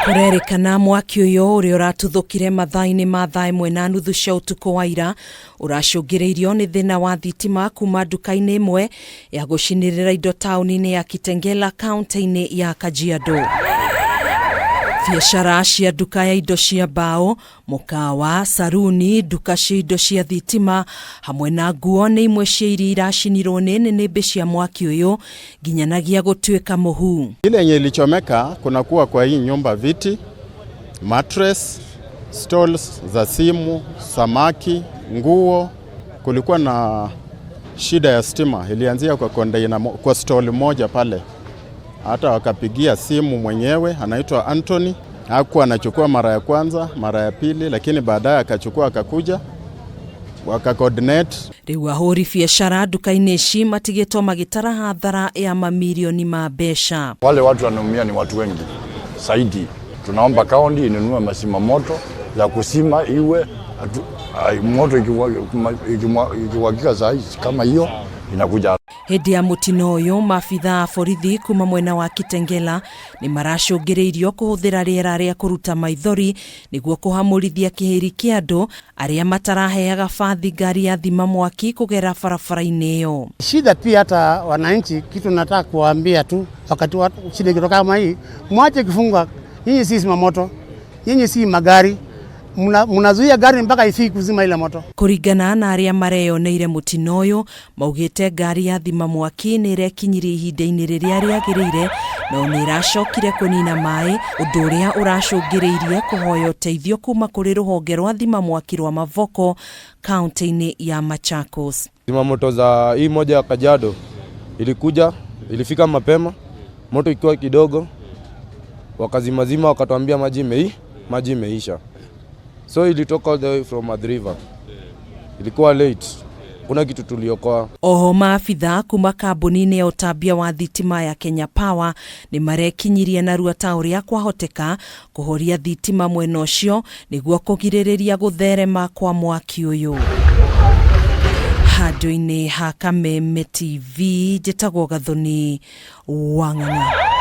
Kũrerĩkana mwaki ũyũ ũrĩa ũratuthũkire mathaa-inĩ ma thaa ĩmwe na nuthu cia ũtukũ wa ira ũracũngĩrĩirio nĩ thĩna wa thitima kuma nduka-inĩ ĩmwe ya gũcinĩrĩra indo taũni-inĩ ya Kitengela kaunti-inĩ ya Kajiado. Biacara cia nduka ya indo cia mbaũ, mũkawa, saruni, nduka cia indo cia thitima hamwe na nguo nĩ imwe cia iria iracinirwo nĩ nĩnĩmbĩ cia mwaki ũyũ nginyanagia gũtuĩka mũhu. Ile yenye ilichomeka kunakuwa kwa hii nyumba viti, mattress, stalls za simu, samaki, nguo. Kulikuwa na shida ya stima, ilianzia kwa container, kwa stall moja pale, hata wakapigia simu mwenyewe anaitwa Anthony. Hakuwa anachukua mara ya kwanza, mara ya pili, lakini baadaye akachukua, akakuja waka coordinate. Rĩu ahũri biacara nduka-inĩ ici matigĩtwo magĩtara hathara ya mamirioni ma mbeca. Wale watu wanaumia ni watu wengi zaidi. Tunaomba kaunti inunue mazima moto ya kuzima iwe atu, ai, moto ikiwakika saa hizi kama hiyo inakuja. Hĩndĩ ya mũtino ũyũ, maabitha a borithi kuma mwena wa Kitengela nĩ maracũngĩrĩirio kũhũthĩra rĩera rĩa kũruta maithori nĩguo kũhamũrithia kĩhĩri kĩa andũ arĩa mataraheaga bathi ngari ya thima mwaki kũgera barabara-inĩ ĩyo. Shida pia hata wananchi, kitu nataka kuwaambia tu, wakati wa shida ikitoka kama hii, mwache kufunga. Nyinyi si zimamoto, nyinyi si magari, mnazuia gari mpaka ifiki kuzima ile moto. Kũringana na arĩa mareyoneire mũtino ũyũ, maugĩte ngari ya thima mwaki nĩ ĩrekinyirie ihinda-inĩ rĩrĩa rĩagĩrĩire no nĩ ĩracokire kũnina maĩ, ũndũ ũrĩa ũracũngĩrĩirie kũhoya ũteithio kuma kũrĩ rũhonge rwa thima mwaki rwa Mavoko kaunti-inĩ ya Machakos. Zimamoto za hii moja ya Kajiado ilikuja, ilifika mapema, moto ikiwa kidogo, wakazimazima wakatuambia maji imeisha. So ilitoka all the way from Athi River. Ilikuwa late. Kuna kitu tuliokoa. Oho maabitha kuma kambuni-inĩ ya ũtambia wa thitima ya Kenya Power nĩ marekinyirie narua ta ũrĩa kwahoteka kũhoria thitima mwena ũcio nĩguo kũgirĩrĩria gũtherema kwa mwaki ũyũ. Handũ-inĩ ha Kameme TV, njĩtagwo Gathoni Wang'ang'a.